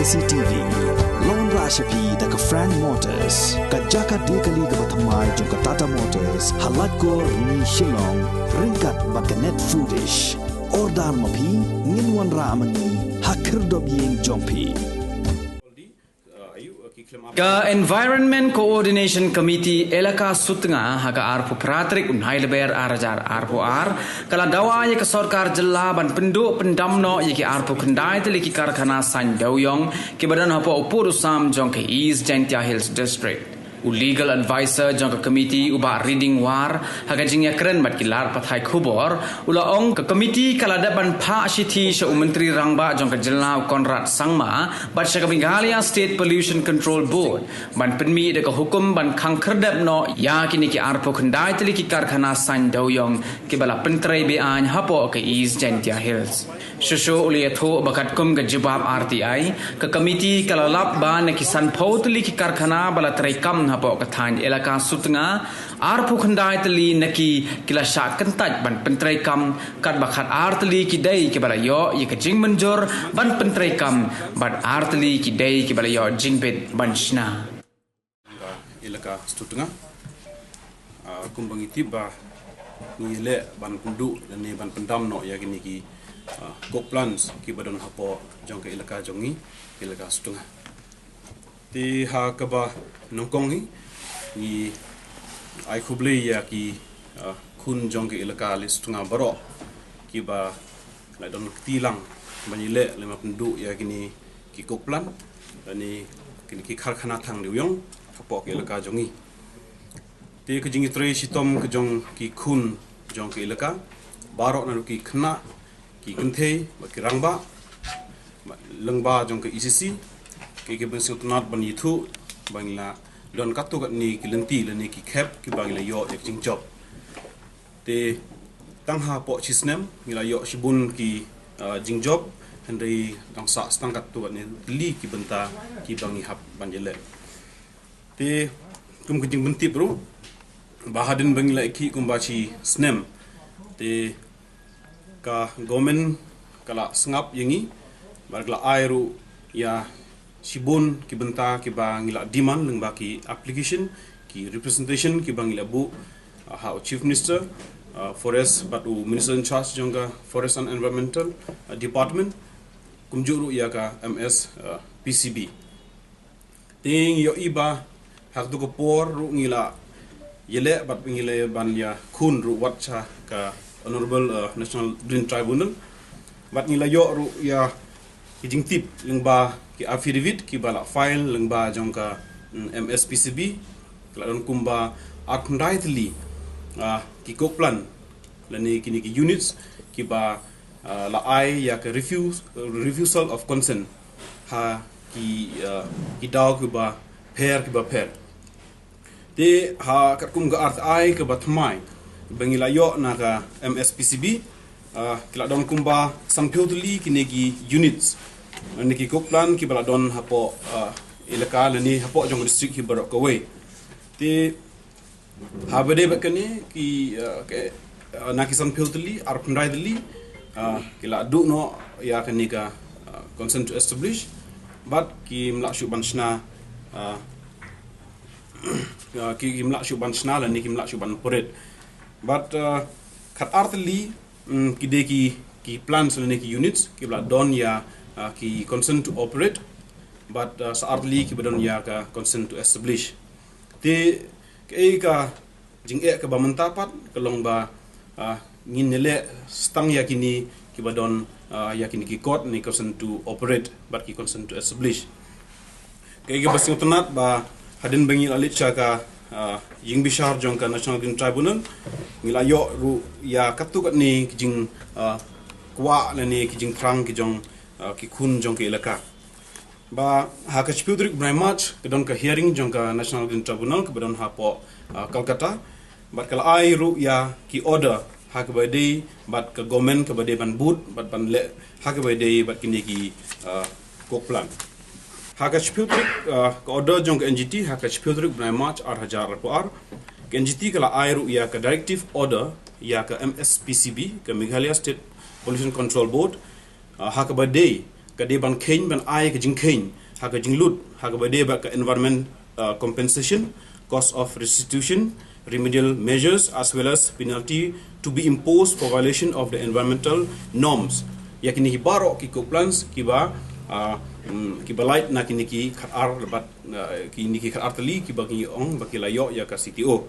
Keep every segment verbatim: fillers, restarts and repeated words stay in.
C T V. Long ra sha phi da ka Frank Motors, ka jaka de kali kaba thymmai jong ka Tata Motors, ha Laitkor, Rni, Shillong, ryngkat bad ka Net Foodish. Order ma phi, ngin wanrah ma ngi ha khyrdop ïing jong phi. Ka Environment Coordination Committee Elaka Sutnga ha ka arphew phra tarik u Nailaber ar hajar arphew ar ka la dawa ïa ka sorkar jylla ban pynduh pyndam noh ïa ki arphew khyndai tylli ki karkhana saiñ dewïong kiba don hapoh u pud u sam jong ka East Jaintia Hills District. U legal advisor jong ka committee u Bah Riding War, ha ka jingïakren bad ki lad pathai khubor, u la ong ka committee ka la dep ban phah shithi sha u Myntri Rangbah jong ka jylla u Conrad Sangma bad sha ka Meghalaya State Pollution Control Board ban pynmih da ka hukum ban khang khyrdep noh ïa kine ki arphew khyndai tylli ki karkhana saiñ dewïong kiba la pyntrei be-aiñ hapoh ka East Jaintia Hills. Shuh shuh u la ïathuh ba katkum ka jubab R T I, ka committee ka la lap ba na ki sanphew tylli ki karkhana ba la treikam hapoh ka thaiñ Elaka Sutnga, arphew khyndai tylli na ki ki la shah kyntait ban pyntrei kam, katba khat ar tylli ki dei kiba la ïoh ïa ka jingmynjur ban pyntrei kam, bad ar tylli ki dei kiba la ïoh jingbit ban shna. Ka Elaka Sutnga, ah, kumba ngi tip ba ngi leh ban pynduh lane ban pyndam noh ïa kine ki, ah, coke plants kiba don hapoh jong ka elaka jong ngi, Elaka Sutnga. Te ha kaba nyngkong hi, ngi ai khublei ïa ki, ah, khun jong ka elaka Sutnga baroh kiba la don kti lang ban ïaleh lane ban pynduh ïa kine ki coke plant lane kine ki karkhana thang dewïong hapoh ka elaka jong ngi. Te ka jingïatrei shitom ka jong ki khun jong ka elaka baroh, naduh ki khynnah, ki kynthei bad ki rangbah, bad lyngba jong ka E C C, ki, ki bun sngewtynnat ban ïathuh ba ngi la don katto katne ki lynti lane ki khep kiba ngi la ïoh ïa ka jingjop. Te tang hapoh shi snem ngi la ïoh shibun ki, ah, jingjop, hynrei dang sah tang katto katne tylli ki bynta kiba ngi hap ban ïaleh. Te kum ka jingpyntip ruh ba hadien ba ngi la ïakhih kumba shi snem, te ka government ka la sngap ïa ngi bad ka la ai ruh ïa shibun ki bynta kiba ngi la demand lyngba ki application, ki representation kiba ngi la buh, ah, ha u Chief Minister, ah, Forest bad u Minister in charge jong ka Forest and Environmental, ah, Department, kumjuh ruh ïa ka M S, ah, P C B. Te ngi ïohi ba ha kato ka por ruh ngi la ïaleh bad ngi la ban ïakhun ruh wat sha ka Honourable, uh, National Green Tribunal. Bad ngi la ïoh ruh ïa ki jingtip lyngba ki affidavit kiba la file lyngba jong ka, mm, M S P C B. Ka la don kumba arphew khyndai tylli, uh, ki coke plant lane kine ki units kiba, uh, la ai ïa ka refuse, refusal of consent ha ki, uh, ki daw kiba pher kiba pher. Te ha katkum ka R T I kaba thymmai ba ngi la ïoh na ka M S P C B, ah, ki la don kumba sanphew tylli kine ki units, ah, ne ki coke plant kiba la don hapoh, ah, elaka lane hapoh jong ka district hi baroh kawei. Te haba dei bad kane ki, ah, ke, ah, na ki sanphew tylli, arphew khyndai tylli, ah, ki la duh noh ïa kane ka, ah, consent to establish, bad kim lah shuh ban shna, ah, ah, ki, kim lah shuh ban shna lane kim lah shuh ban operate. Bad, ah, khat ar tylli, mm, ki dei ki, ki plants lane ki units kiba la don ïa, ah, ki consent to operate, bad, ah, sa ar tylli kiba don ïa ka consent to establish. Te kaei ka jingeh kaba mynta pat ka long ba, ah, ngin ïaleh tang ïa kine kiba don, ah, ïa kine ki kot ne consent to operate bad ki consent to establish. Kaei kaba sngewtynnat ba hadien ba ngi la leit sha ka, ah, ïing bishar jong ka National Green Tribunal, ngi la ïoh ruh ïa katto katne ki jing, ah, kwah lane ki jingthrang ki jong, ah, ki khun jong ka elaka. Ba ha ka shiphew tarik bnai March ka don ka hearing jong ka National Green Tribunal kaba don hapoh, ah, Kolkata. Bad ka la ai ruh ïa ki order ha kaba dei bad ka government kaba dei ban bud bad ban leh ha kaba dei bad kine ki, ah, coke plant. Ha ka shiphew tarik, ah, ka order jong ka N G T ha ka shiphew tarik bnai March ar hajar arphew ar, ka N G T ka la ai ruh ïa ka directive order ïa ka M S P C B, ka Meghalaya State Pollution Control Board, ah, ha kaba dei ka dei ban kheiñ, ban ai ka jingkheiñ ha ka jinglut ha kaba dei bad ka environment, uh, compensation, cost of restitution, remedial measures as well as penalty to be imposed for violation of the environmental norms. Ïa kine ki baroh ki coke plants kiba, uh, mm, kiba lait na kine ki khatar bad, uh, kine ki khatar tylli kiba ki ong ba ki la ïoh ïa ka C T O.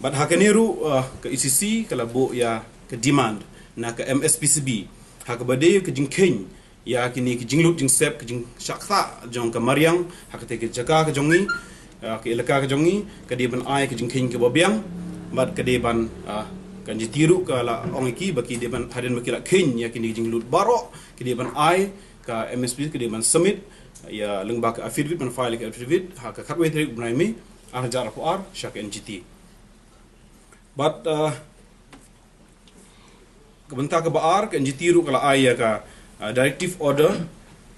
Bad ha kane ruh, uh, ka E C C ka la buh ïa ka demand na ka M S P C B ha kaba dei ka jingkheiñ ïa kine ki jinglut jingsep, ki jingshah ktah jong ka mariang ha kata ka jaka ka jong ngi, ah, ka elaka ka jong ngi, ka dei ban ai ka jingkheiñ kaba biang. Bad ka dei ban, ah, ka N G T ruh ka la ong ïa ki ba ki dei ban, hadien ba ki la kheiñ ïa kine ki jinglut baroh, ki dei ban ai, ka M S P ka dei ban submit ïa lyngba ka affidavit, ban file ka affidavit ha ka khatwei tarik u bnai May ar hajar arphew ar sha ka N G T. Bad, ah, ka bynta kaba ar, ka N G T ruh ka la ai ïa ka, uh, directive order,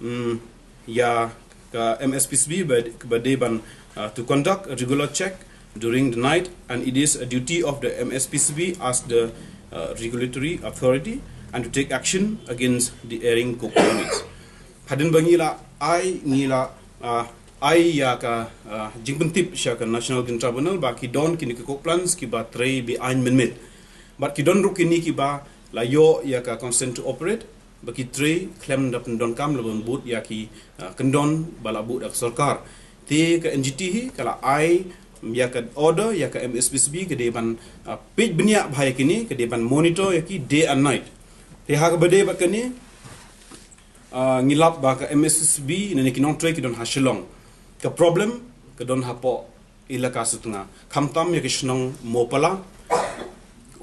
mm, ïa ka M S P C B ba, ba dei ban, uh, to conduct a regular check during the night, and it is a duty of the M S P C B as the, uh, regulatory authority and to take action against the erring coke companies. Hadien ba ngi la ai, ngi la, ah, ai ïa ka, ah, jingpyntip sha ka National Green Tribunal ba ki don kine ki coke plants kiba trei be-aiñ mynmiet. Bad ki don ruh kine kiba la ïoh ïa ka consent to operate ba ki trei khlem da pyndonkam lane ban bud ïa ki, ah, kyndon ba la buh da ka sorkar. Te ka N G T hi ka la ai ïa ka order ïa ka M S P C B ka dei ban, ah, peit bniah bha ïa kine, ka dei ban monitor ïa ki day and night. Te ha kaba dei bad kane, ah, ngi lap ba ka M S P C B ne ki nongtrei ki don ha Shillong. Ka problem ka don hapoh elaka Sutnga. Khamtam ïa ki shnong Mopala,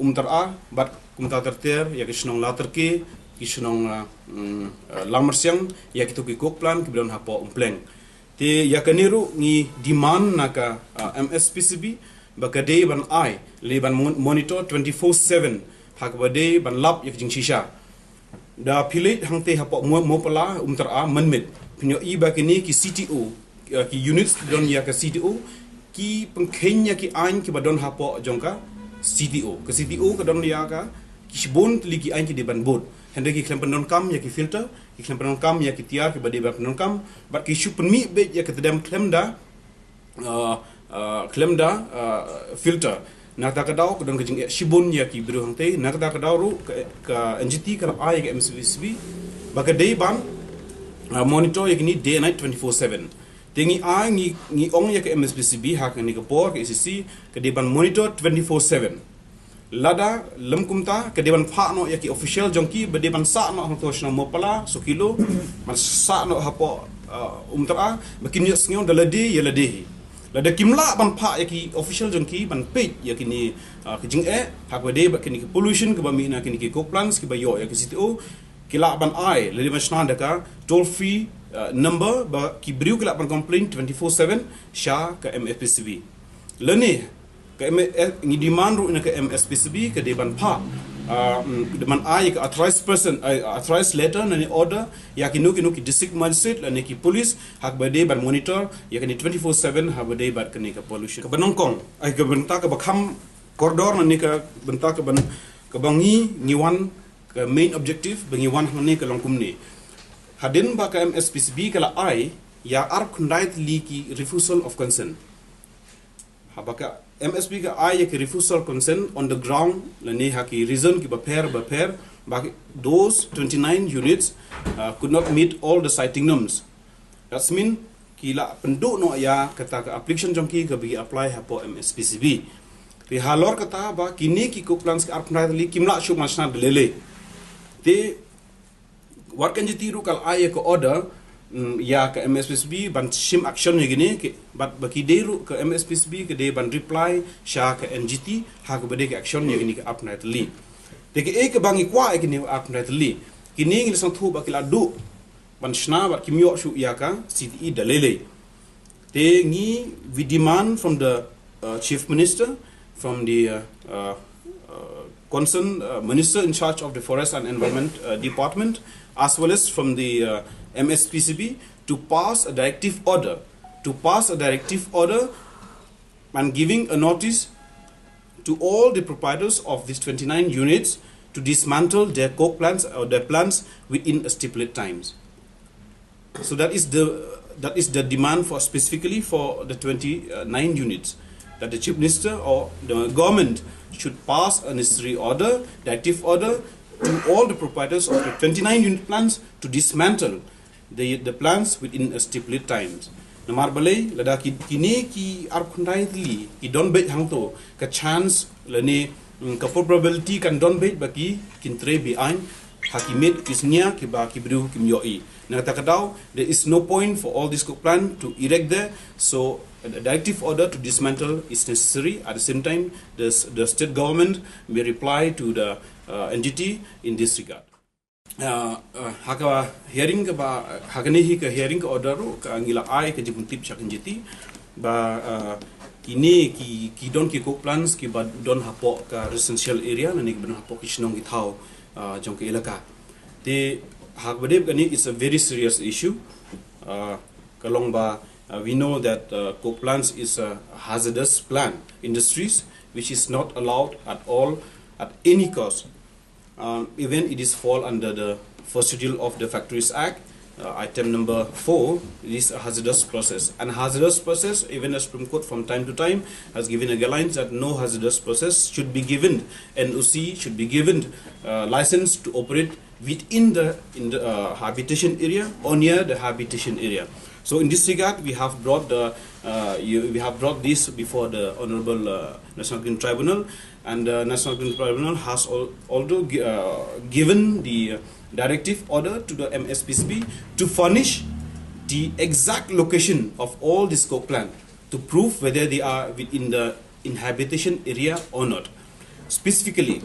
Umtara, bad kumta ter ter ïa ki shnong Laterke, ki shnong, ah, mm, ah, Lamersiang, ïa kito ki coke plant kiba don hapoh Umpleng. Te ïa kane ruh ngi demand na ka, ah, M S P C B ba ka dei ban ai, lane ban mon-, monitor twenty-four seven ha kaba dei ban lap ïa ka jingshisha. Da phi leit hangtei hapoh Mo-, Mopala, Umtara mynmiet, phin ïohi ba kine ki C T O, eh, ki units ki don ïa ka C T O, ki pynkheiñ ïa ki aiñ kiba don hapoh jong ka C T O. Ka C T O ka don ïa ka, ki shibun tylli ki aiñ ki dei ban bud. Hynrei ki khlem pyndonkam ïa ki filter, ki khlem pyndonkam ïa ki tiar kiba dei ban pyndonkam, bad ki shu pynmih beit ïa ka tdem khlem da, ah, ah, khlem da, ah, filter. Na kata ka daw ka don ka jingeh shibun ïa ki briew hangtei. Na kata ka daw ruh ka, ka N G T ka la ai ïa ka M S P C B ba ka dei ban, ah, monitor ïa kine day and night twenty-four seven. Te ngi ai, ngi, ngi ong ïa ka M S P C B ha kane ka por, ka E C C, ka dei ban monitor twenty-four seven. Lada lym kumta, ka dei ban phah noh ïa ki official jong ki ba dei ban sah noh hangto shnong Mopala, Sokilo, ban sah noh hapoh, ah, Umtara, ba kin ïohsngew da lade ïa lade hi. Lada kim lah ban phah ïa ki official jong ki ban peit ïa kine, ah, ki jingeh ha kaba dei bad kine ki pollution kiba mih na kine ki coke plants kiba ïoh ïa ki C T O, ki lah ban ai, lane ban shna da ka toll free, ah, number ba ki briew ki lah ban complain twenty-four seven sha ka M S P C B. Lane ka M-, eh, ngi demand ruh na ka M S P C B ka dei ban phah, ah, mm, dei ban ai ka authorized person, eh, authorized letter ne order ïa kino kino ki district magistrate lane ki police ha kaba dei ban monitor ïa kane twenty-four seven ha kaba dei bad kane ka pollution. Kaba nyngkong, eh, ka bynta kaba kham kordor ne ka bynta kaba, kaba ngi, ngi wan, ka main objective ba ngi wan hangne ka long kumne. Hadien ba ka M S P C B ka la ai ïa arphew khyndai tylli ki refusal of consent. Haba ka M S P ka ai ïa ki refusal consent on the ground lane ha ki reason kiba pher ba pher, ba those twenty-nine units, uh, could not meet all the siting norms. That's mean ki la pynduh noh ïa kata ka application jong ki kaba ki apply hapoh M S P C B. Te halor kata ba kine ki coke plants ki arphew khyndai tylli kim lah shuh ban shna da lei lei. Te wat ka N G T ruh ka la ai ïa ka order, mm, ïa ka M S P C B ban shim action ïa kine, ki, bad ba ki dei ruh ka M S P C B ka dei ban reply sha ka N G T ha kaba dei ka action ïa kine ki arphew khyndai tylli. Te kaei kaba ngi kwah ïa kine arphew khyndai tylli, kine ngi la sngewthuh ba ki la duh ban shna bad kim ïoh shuh ïa ka C T E da lei lei. Te ngi, we demand from the, uh, Chief Minister, from the, uh, uh, uh, concerned, uh, Minister in charge of the Forest and Environment, uh, Department, as well as from the, uh, M S P C B, to pass a directive order, to pass a directive order and giving a notice to all the proprietors of these twenty-nine units to dismantle their coke plants or their plants within a stipulated times. So that is the that is the demand for specifically for the twenty-nine units, that the Chief Minister or the government should pass a necessary order, directive order, to all the proprietors of the twenty-nine unit plants to dismantle the the plants within a stipulated times. Namar balei, lada ki kine ki arphew khyndai tylli ki don beit hangto, ka chance lane, mm, ka probability kan don beit ba ki kin trei be-aiñ ha ki miet ki snia kiba ki briew kim ïohi. Na kata ka daw, there is no point for all this coke plant to erect there. So a directive order to dismantle is necessary. At the same time, the, the state government may reply to the uh, N G T in this regard. Uh, uh, ha ka hearing kaba, ha kane hi ka hearing ka order ruh, ka ngi la ai ka jingpyntip sha ka N G T ba, uh, kine ki ki don ki coke plants kiba don hapoh ka residential area lane kiba don hapoh ki shnong ki thaw, uh, jong ka elaka. Te ha kaba dei kane, it's a very serious issue. Uh, ka long ba, uh, we know that, uh, coke plants is a hazardous plant industries which is not allowed at all at any cost. Um, even it is fall under the first schedule of the Factories Act, uh, item number four, it is a hazardous process. And hazardous process, even the Supreme Court from time to time has given a guidelines that no hazardous process should be given, N O C should be given, uh, license to operate within the, in the, uh, habitation area or near the habitation area. So in this regard, we have brought the, uh, you, we have brought this before the Honorable, uh, National Green Tribunal, and the National Green Tribunal has al- although gi- uh, given the directive order to the M S P C B to furnish the exact location of all this coke plant to prove whether they are within the inhabitation area or not. Specifically,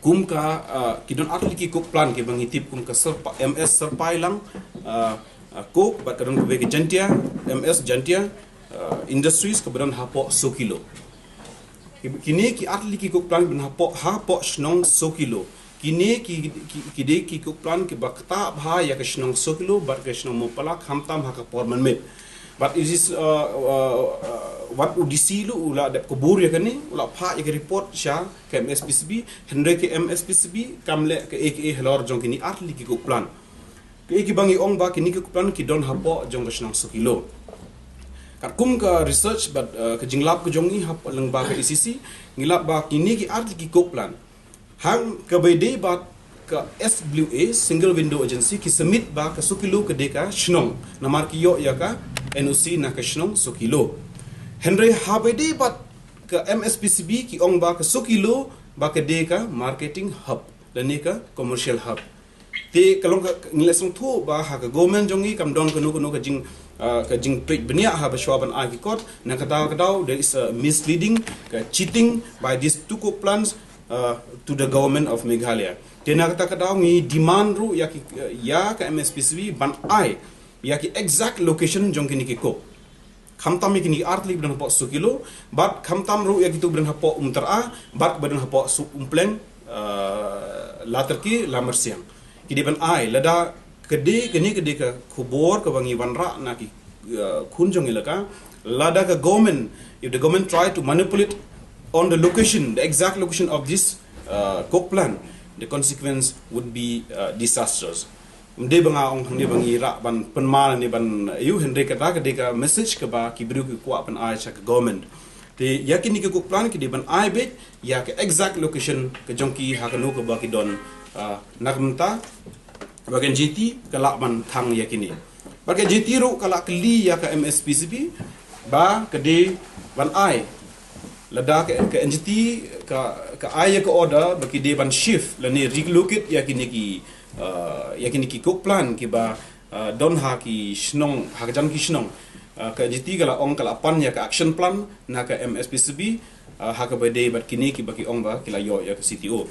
kum ka, uh, ki don artylli ki coke plant kiba ngi tip kum ka Serpa- M S Serpailang, uh, uh, coke, bad ka don kawei ka Jaintia, M S Jaintia, uh, Industries, kaba don hapoh Sokilo. Ki- kine ki artylli ki coke plant kiba don hapoh, hapoh shnong Sokilo. Kine ki ki ki dei ki coke plant kiba ktah bha ïa ka shnong Sokilo bad ka shnong Mawpala, khamtam ha ka por mynmiet. But it is, uh, uh, uh, wat u D C ruh u la dep kubur ïa kane, u la phah ïa ka report sha ka M S P C B, hynrei ka M S P C B kam leh kaei kaei halor jong kine artylli ki coke plant. Kaei kiba ngi ong ba kine ki coke plant ki don hapoh jong ka shnong Sokilo. Katkum ka research bad, uh, ka jinglap ka jong ngi hapoh lyngba ka E C C, ngi lap ba kine ki artylli ki coke plant haba ïadei bad ka S W A, Single Window Agency, ki submit ba ka Sokilo ka dei ka shnong, namar ki ïoh ïa ka N O C na ka shnong Sokilo. Hynrei haba ïadei bad ka M S P C B ki ong ba ka Sokilo ba ka dei ka marketing hub lane ka commercial hub. Te ka long ka ngi la sngewthuh ba ha ka government jong ngi kam don kano kano ka jing, uh, ka jingpeit bniah haba shwa ban ai ki kot. Na kata ka daw, there is a misleading, ka cheating by these two coke plants, uh, to the government of Meghalaya. Te na kata ka daw ngi demand ruh ïa ki, uh, ïa ka M S P C B ban ai ïa ki exact location jong kine ki coke. Khamtam ïa kine ki artylli ba don hapoh Sokilo, bad khamtam ruh ïa kito ba don hapoh Umtyra, bad ba don hapoh Suk Umpleng, uh, Latyrki, Lamersiang. Ki dei ban ai, lada ka dei kane ka dei ka khubor kaba ngi wanrah na ki, uh, khun jong ngi elaka, lada ka government, if the government try to manipulate on the location, the exact location of this, uh, coke plant, the consequence would be, uh, disastrous. Ym dei ba nga ong hangne ba ngi rah ban pynmar ne ban ïu, hynrei kata ka dei ka message kaba ki briew ki kwah pyn-ai sha ka government. Te ïa kine ki coke plant ki dei ban ai beit ïa ka exact location ka jong ki ha kano kaba ki don, ah, na ka bynta ba ka N G T ka lah ban thang ïa kine. Bad ka N G T ruh ka lah kylli ïa ka M S P C B ba ka dei ban ai, lada ka, ka N G T ka, ka ai ïa ka order ba ki dei ban shift lane relocate ïa kine ki, uh, ïa kine ki coke plant kiba, uh, don ha ki shnong, ha ka jan ki shnong. Uh, ka N G T ka la ong, ka la pan ïa ka action plan na ka M S P C B, uh, ha kaba dei bad kine kiba ki ong ba ki la ïoh ïa ka C T O.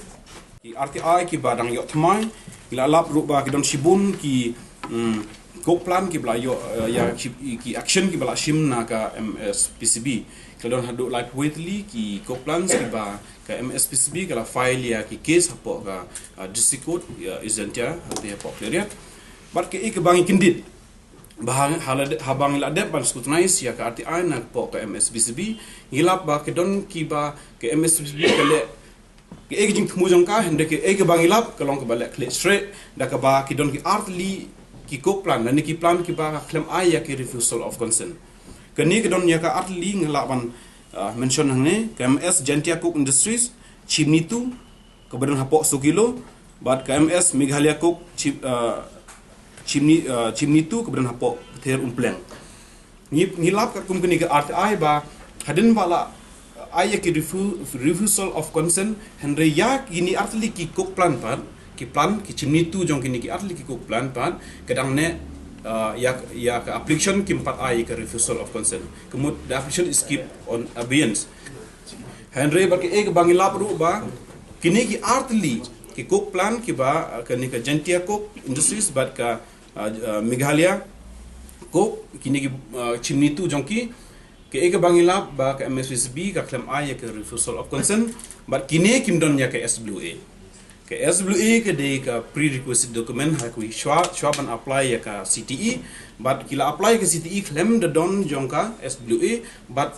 Ki R T I kiba dang ïoh thymmai, ngi la lap ruh ba ki don shibun ki, mm, coke plant kiba la ïoh, eh, ïa ki, ki action kiba la shim na ka M S P C B. Ki la don haduh laiphew tylli ki coke plants kiba ka M S P C B ka la file ïa ki case hapoh ka, ah, District Court, ïa, East Jaintia, hangtei hapoh Khliehriat. Bad kaei kaba ngi kyndit ba ha, ha la de-, haba ngi la dep ban scrutinize ïa ka R T I na hapoh ka M S P C B, ngi lap ba ki don kiba ka M S P C B ka leh kaei ka jingthmu jong ka, hynrei kaei kaba ngi lap ka long kaba leh khlieh shreh, da kaba ki don ki artylli ki coke plant, lane ki plant kiba khlem ai ïa ki refusal of consent. Kane ka don ïa ka artylli nga lah ban, ah, mention hangne, ka M S Jaintia Coke Industries, Chimney two, kaba don hapoh Sokilo, bad ka M S Meghalaya Coke, Chim-, ah, Chimney, ah, Chimney two, kaba don hapoh Pthiar Umpleng. Ngi, ngi lap katkum kane ka artylli ba hadien ba la ai ïa ki refu-, refusal of consent, hynrei ïa kine artylli ki coke plant pat, ki plant, ki chimney two jong kine ki artylli ki coke plant pat, ka dang neh, ah, ïa, ïa ka application kim pat ai ïa ka refusal of consent. Ka mut the application is keep on abeyance. Hynrei bad kaei kaba ngi lap ruh ba kine ki artylli ki coke plant kiba, ah, kane ka Jaintia Coke Industries bad ka, ah, ah, Meghalaya Coke, kine ki, ah, chimney two jong ki, kaei kaba ngi lap ba ka M S P C B ka khlem ai ïa ka refusal of consent, bad kine kim don ïa ka S W A. Ka S W A ka dei ka prerequisite document ha kawei shuwa, shuwa ban apply ïa ka C T E, bad ki la apply ka C T E khlem da don jong ka S W A, bad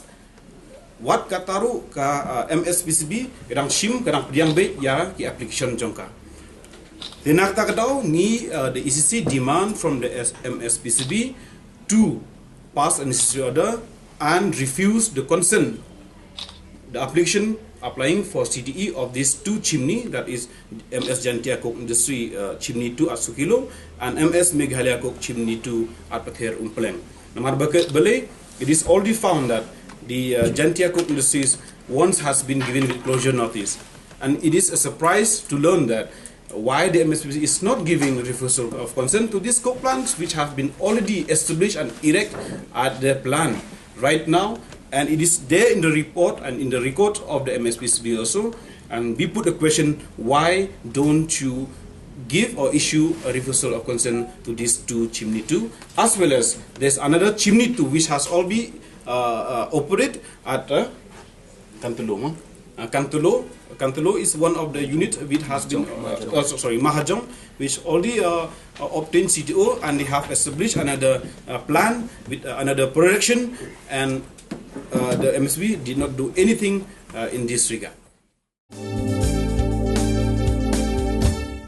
wat kata ruh ka, ah, M S P C B ka dang shim, ka dang pdiang beit ïa ki application jong ka. Te na kata ka daw ngi, ah, the E C C demand from the S-, M S P C B to pass an stay order and refuse the consent, the application applying for C T E of these two chimney, that is M S Jaintia Coke Industry, uh, Chimney two at Sokilo and M S Meghalaya Coke Chimney two at Pthiar Umpleng. Namar ba ka, balei, it is already found that the, uh, Jaintia Coke Industries once has been given with closure notice, and it is a surprise to learn that why the M S P C B is not giving refusal of consent to these coke plants which have been already established and erect at the plant right now, and it is there in the report and in the record of the M S P C B also. And we put the question, why don't you give or issue a refusal of consent to these two chimney two, as well as there's another chimney two which has already, uh, uh, operate at, uh, Kantolo, huh? Uh, Kantolo, Kantolo is one of the unit which has been, uh, uh, so-, sorry, Mahajong, which already, uh, uh, obtained C T O and they have established another, uh, plant with, uh, another production, and, uh, the M S P B did not do anything, uh, in this regard.